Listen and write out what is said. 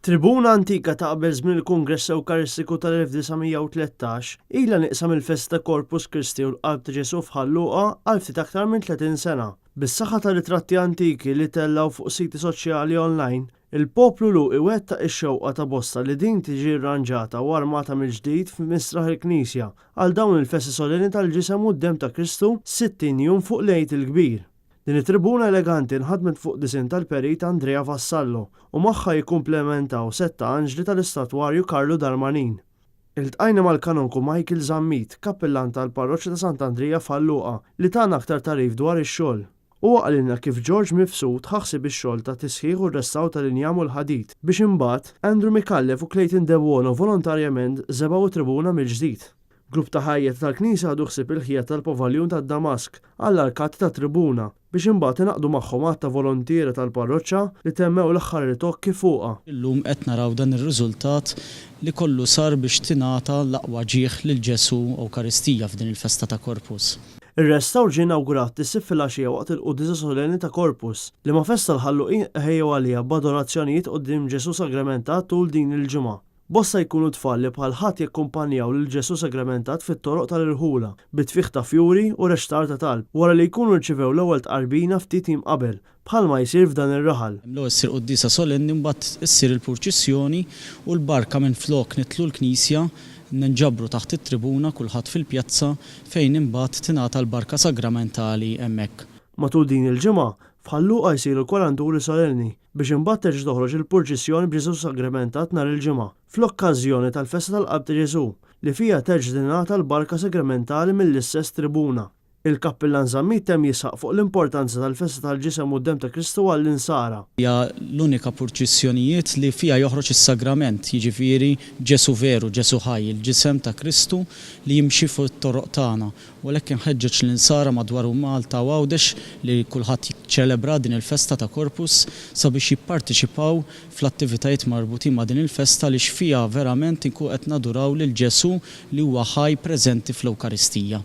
Tribuna antika ta' qabel żmien il-Kungress Ewkaristiku tal-1913 ilha nieqsa mill-festa ta' Corpus Christi u l-Qalb ta' Ġesù f'Ħal Luqa għal ftit aktar minn 30 sena. Bis-saħħa ta' ritratti antiki li tellgħu fuq siti soċjali online, il-poplu Luqi wettaq ix-xewqa ta' bosta li din tiġi rranġata u armata mill-ġdid f'misraħ il-knisja għal dawn il-festi solenni tal-Ġisem u d-Demm ta' Kristu 60 jum fuq l-Għid il-Kbir. Din it-tribuna eleganti nħadmet fuq disinn tal-Perit Andrea Vassallo u magħha jikkumplementaw sett ta' anġli tal-istatwarju Carlo Darmanin. Iltqajna mal-Kanonku Michael Zammit, kappillan tal-Parroċċa ta' Sant'Andrija f'Ħal Luqa, li tana aktar tagħrif dwar ix-xogħol. Huwa qalilna kif George Mifsud ħa ħsieb ix-xogħol ta' tisħiħ u r-restawr tal-injam u l-ħadid, biex imbagħad, Andrew Micallef u Clayton Debono volontarjament żebgħu t-tribuna mill-ġdid. Grupp ta' ħajjata tal-Knisja ħadu ħsieb il-ħjata tal-pavaljun tad-Damask għall-arkati tat-tribuna, biex imbagħad ingħaqdu magħhom għadd ta' volontiera tal-parroċċa li temmew l-aħħar ritokki fuqha. Illum qed naraw dan ir-riżultat li kollu sar biex tingħata l-aqwa ġieħ lil Ġesù Ewkaristija f'din il-festa ta' Corpus. Ir-restawr ġie inawgurat is-Sibt filgħaxija waqt il-Quddiesa Solenni ta' Corpus, liema festa l-Ħalluqin iħejjew għaliha b'adorazzjonijiet quddiem Ġesù Sagramentat tul din il-ġimgħa. Bosta jkunu tfal li bħal ħadd jakkumpanjaw lil Ġesù Sagramentat fit-toroq tal-irħula, bi tfigħ ta' fjuri u reċtar ta' talb, wara li jkunu rċivew l-ewwel tqarbina ftit jiem qabel, bħalma jsir f'dan ir-raħal. L-ewwel issir quddiesa solenni mbagħad issir il purċissjoni u l-barka minflok nidħlu l-knisja ninġabru taħt it-tribuna kulħadd fil-pjazza fejn imbagħad tingħata l-barka sagramentali hemmhekk. Matul din il-ġimgħa, f'Ħal Luqa jsiru l-kwaranturi solenni, biex imbagħad terġa' toħroġ il-purċissjoni b'Ġesù Sagramentat nhar il-Ġimgħa, fl-okkażjoni tal-festa tal-Qalb ta' Ġesù, li fiha terġa' tingħata l-barka sagramentali mill-istess tribuna. Il-Kappillan Zammit temm jisħaq fuq l-importanza tal-festa tal-Ġisem u d-Demm ta' Kristu għall-Insara. Hija l-unika purċissjonijiet li fiha joħroġ is-sagrament, jiġifieri Ġesù veru, Ġesù ħaj, il-ġisem ta' Kristu li jimxi fuq it-toroq tagħna. U għalhekk inħeġġeġ l-Insara madwar Malta u Għawdex li kulħadd jiċċelebra din il-festa ta' Corpus sabiex jipparteċipaw fl-attivitajiet marbutin ma' din il-festa għaliex fiha verament inkunu qed naduraw lil Ġesù li huwa ħaj preżenti fl-Ewkaristija.